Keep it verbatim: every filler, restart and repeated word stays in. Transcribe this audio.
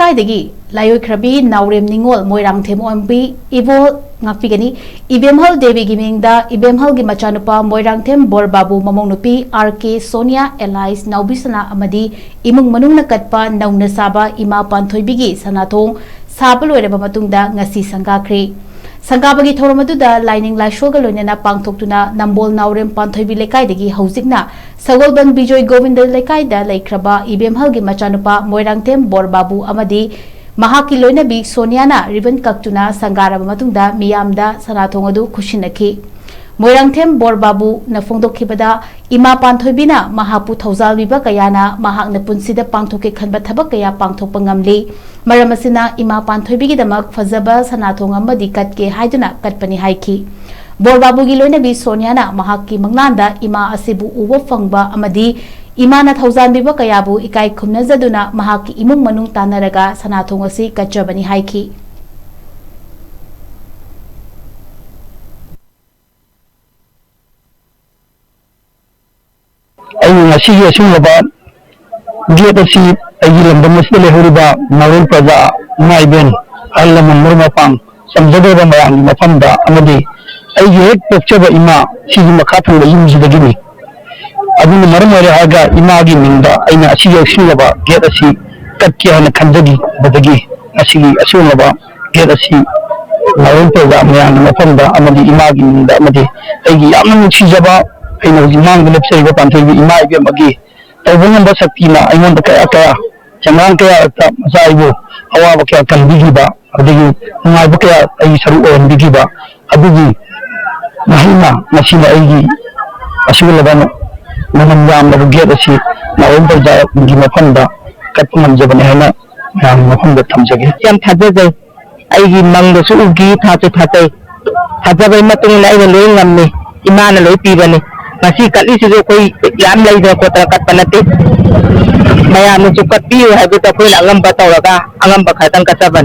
ꯂꯩꯀꯥꯏꯗꯒꯤ ꯂꯥꯏꯑꯣꯏꯈ꯭ꯔꯕꯤ ꯅꯥꯎꯔꯦꯝ ꯅꯤꯉꯣꯜ ꯃꯣꯏꯔꯥꯡꯊꯦꯝ ꯑꯣꯏꯕꯤ ꯏꯕꯣꯜ ꯉꯥꯛꯄꯤꯒꯅꯤ꯫ ꯏꯕꯦꯝꯍꯜ ꯗꯦꯕꯤꯒꯤ ꯃꯤꯡꯗ ꯏꯕꯦꯝꯍꯜꯒꯤ ꯃꯆꯥꯅꯨꯄꯥ ꯃꯣꯏꯔꯥꯡꯊꯦꯝ ꯕꯣꯔꯕꯥꯕꯨ ꯃꯃꯧ ꯅꯨꯄꯤ ꯑꯥꯔ ꯀꯦ ꯁꯣꯅꯤꯌꯥ ꯑꯦꯂꯥꯏꯁ ꯅꯥꯎꯕꯤꯁꯅꯥ ꯑꯃꯗꯤ ꯏꯃꯨꯡ ꯃꯅꯨꯡꯅ ꯀꯠꯄ ꯅꯧꯅ ꯁꯥꯕ ꯏꯃꯥ ꯄꯥꯟꯊꯣꯏꯕꯤꯒꯤ ꯁꯅꯥꯊꯣꯡ ꯁꯥꯕ ꯂꯣꯏꯔꯕ ꯃꯇꯨꯡꯗ ꯉꯁꯤ ꯁꯪꯒꯥꯈ꯭ꯔꯦ꯫ ꯁꯪꯒꯥꯕꯒꯤ ꯊꯧꯔꯝ ꯑꯗꯨꯗ ꯂꯥꯏꯅꯤꯡ ꯂꯥꯏꯁꯣꯜꯒ ꯂꯣꯏꯅꯅ ꯄꯥꯡꯊꯣꯛꯇꯨꯅ ꯅꯝꯕꯣꯜ ꯅꯥꯎꯔꯦꯝ ꯄꯥꯟꯊꯣꯏꯕꯤ ꯂꯩꯀꯥꯏꯗꯒꯤ ꯍꯧꯖꯤꯛꯅ ꯁꯒꯣꯜꯕꯟ ꯕꯤꯖꯣꯏ ꯒꯣꯕꯤꯟꯗ ꯂꯩꯀꯥꯏꯗ ꯂꯩꯈ꯭ꯔꯕ ꯏꯕꯦꯝꯍꯜꯒꯤ ꯃꯆꯥꯅꯨꯄꯥ ꯃꯣꯏꯔꯥꯡꯊꯦꯝ ꯕꯣꯔꯕꯥꯕꯨ ꯑꯃꯗꯤ ꯃꯍꯥꯛꯀꯤ ꯂꯣꯏꯅꯕꯤ ꯁꯣꯅꯤꯌꯥꯅ ꯔꯤꯕꯟ ꯀꯛꯇꯨꯅ ꯁꯪꯒꯥꯔꯕ ꯃꯇꯨꯡꯗ ꯃꯤꯌꯥꯝꯗ ꯁꯅꯥꯊꯣꯡ ꯑꯗꯨ ꯈꯨꯠꯁꯤꯟꯅꯈꯤ꯫ ꯃꯣꯏꯔꯥꯡꯊꯦꯝ ꯕꯣꯔꯕꯥꯕꯨꯅ ꯐꯣꯡꯗꯣꯛꯈꯤꯕꯗ, ꯏꯃꯥ ꯄꯥꯟꯊꯣꯏꯕꯤꯅ ꯃꯍꯥꯛꯄꯨ ꯊꯧꯖꯥꯜꯕꯤꯕ ꯀꯌꯥꯅ ꯃꯍꯥꯛꯅ ꯄꯨꯟꯁꯤꯗ ꯄꯥꯡꯊꯣꯛꯀꯦ ꯈꯟꯕ ꯊꯕꯛ ꯀꯌꯥ ꯄꯥꯡꯊꯣꯛꯄ ꯉꯝꯂꯤ꯫ ꯃꯔꯝ ꯑꯁꯤꯅ ꯏꯃꯥ ꯄꯥꯟꯊꯣꯏꯕꯤꯒꯤꯗꯃꯛ ꯐꯖꯕ ꯁꯅꯥꯊꯣꯡ ꯑꯃꯗꯤ ꯀꯠꯀꯦ ꯍꯥꯏꯗꯨꯅ ꯀꯠꯄꯅꯤ ꯍꯥꯏꯈꯤ꯫ ꯕꯣꯔꯕꯥꯕꯨꯒꯤ ꯂꯣꯏꯅꯕꯤ ꯁꯣꯅꯤꯌꯥꯅ ꯃꯍꯥꯛꯀꯤ ꯃꯪꯂꯥꯟꯗ ꯏꯃꯥ ꯑꯁꯤꯕꯨ ꯎꯕ ꯐꯪꯕ ꯑꯃꯗꯤ ꯏꯃꯥꯅ ꯊꯧꯖꯥꯟꯕꯤꯕ ꯀꯌꯥꯕꯨ ꯏꯀꯥꯏ ꯈꯨꯝꯅꯖꯗꯨꯅ ꯃꯍꯥꯛꯀꯤ ꯏꯃꯨꯡ ꯃꯅꯨꯡ ꯇꯥꯟꯅꯔꯒ ꯁꯅꯥꯊꯣꯡ ꯑꯁꯤ ꯀꯠꯆꯕꯅꯤ ꯍꯥꯏꯈꯤ꯫ ꯑꯩꯅ ꯉꯁꯤꯒꯤ ꯑꯁꯤꯒꯨꯝꯂꯕ ꯒꯦꯠ ꯑꯁꯤ ꯑꯩꯒꯤ ꯂꯝꯗꯝ ꯑꯁꯤꯗ ꯂꯩꯍꯧꯔꯤꯕ ꯅꯥꯎꯔꯦꯝ ꯄ꯭ꯔꯖꯥ, ꯏꯃꯥ ꯏꯕꯦꯟ, ꯑꯍꯜ ꯂꯃꯟ, ꯃꯔꯨꯞ ꯃꯄꯥꯡ, ꯆꯝꯖꯗ꯭ꯔꯕ ꯃꯌꯥꯝꯒꯤ ꯃꯐꯝꯗ ꯑꯃꯗꯤ ꯑꯩꯒꯤ ꯍꯦꯛ ꯄꯣꯛꯆꯕ ꯏꯃꯥ ꯁꯤꯒꯤ ꯃꯈꯥ ꯊꯪꯕ ꯌꯨꯝꯁꯤꯗꯒꯤꯅꯤ꯫ ꯑꯗꯨꯅ ꯃꯔꯝ ꯑꯣꯏꯔꯦ ꯍꯥꯏꯔꯒ ꯏꯃꯥꯒꯤ ꯃꯤꯡꯗ ꯑꯩꯅ ꯑꯁꯤꯒꯤ ꯑꯁꯤꯒꯨꯝꯂꯕ ꯒꯦꯠ ꯑꯁꯤ ꯀꯠꯀꯦ ꯍꯥꯏꯅ ꯈꯟꯖꯈꯤꯕꯗꯒꯤ ꯉꯁꯤꯒꯤ ꯑꯁꯤꯒꯨꯝꯂꯕ ꯒꯦꯠ ꯑꯁꯤ ꯅꯥꯎꯔꯦꯝ ꯄ꯭ꯔꯖꯥ ꯃꯌꯥꯝꯒꯤ ꯃꯐꯝꯗ ꯑꯃꯗꯤ ꯏꯃꯥꯒꯤ ꯃꯤꯡꯗ ꯑꯃꯗꯤ ꯑꯩꯒꯤ ꯌꯥꯝꯅ ꯅꯨꯡꯁꯤꯖꯕ, ꯑꯩꯅ ꯍꯧꯖꯤꯛ ꯃꯥꯡꯗ ꯂꯦꯞꯆꯔꯤꯕ ꯄꯥꯟꯊꯣꯏꯕꯤ ꯏꯃꯥ ꯏꯕꯦꯝꯃꯒꯤ ꯇꯧꯕ ꯉꯝꯕ ꯁꯛꯇꯤꯅ ꯑꯩꯉꯣꯟꯗ ꯀꯌꯥ ꯀꯌꯥ, ꯁꯦꯟꯗꯥꯡ ꯀꯌꯥ ꯃꯆꯥ ꯑꯩꯕꯨ ꯑꯋꯥꯕ ꯀꯌꯥ ꯀꯟꯕꯤꯈꯤꯕ, ꯑꯗꯒꯤ ꯅꯨꯡꯉꯥꯏꯕ ꯀꯌꯥ ꯑꯩꯒꯤ ꯁꯔꯨꯛ ꯑꯣꯏꯍꯟꯕꯤꯈꯤꯕ, ꯑꯗꯨꯒꯤ ꯃꯍꯩꯅ ꯉꯁꯤꯅ ꯑꯩꯒꯤ ꯑꯁꯤꯒꯨꯝꯂꯕ ꯃꯃꯜ ꯌꯥꯝꯂꯕ ꯒꯦꯠ ꯑꯁꯤ ꯅꯥꯎꯔꯦꯝ ꯄ꯭ꯔꯖꯥꯒꯤ ꯃꯐꯝꯗ ꯀꯠꯄ ꯉꯝꯖꯕꯅꯤ ꯍꯥꯏꯅ ꯃꯌꯥꯝꯒꯤ ꯃꯐꯝꯗ ꯊꯝꯖꯒꯦ꯫ ꯌꯥꯝ ꯊꯥꯖꯖꯩ꯫ ꯑꯩꯒꯤ ꯃꯪꯗꯁꯨ ꯎꯈꯤ, ꯊꯥꯁꯨ ꯊꯥꯖꯩ꯫ ꯊꯥꯖꯕꯒꯤ ꯃꯇꯨꯡ ꯏꯟꯅ ꯑꯩꯅ ꯂꯣꯏ ꯉꯝꯃꯤ꯫ ꯏꯃꯥꯅ ꯂꯣꯏ ꯄꯤꯕꯅꯤ꯫ ꯉꯁꯤ ꯀꯠꯂꯤꯁꯤꯁꯨ ꯑꯩꯈꯣꯏ ꯌꯥꯝ ꯂꯩꯗꯅ ꯈꯣꯠꯇꯅ ꯀꯠꯄ ꯅꯠꯇꯦ꯫ ꯃꯌꯥꯝꯅꯁꯨ ꯀꯠꯄꯤꯌꯨ ꯍꯥꯏꯕꯗꯨꯗ ꯑꯩꯈꯣꯏꯅ ꯑꯉꯝꯕ ꯇꯧꯔꯒ ꯑꯉꯝꯕ ꯈꯔꯗꯪ ꯀꯠꯆꯕꯅꯤ꯫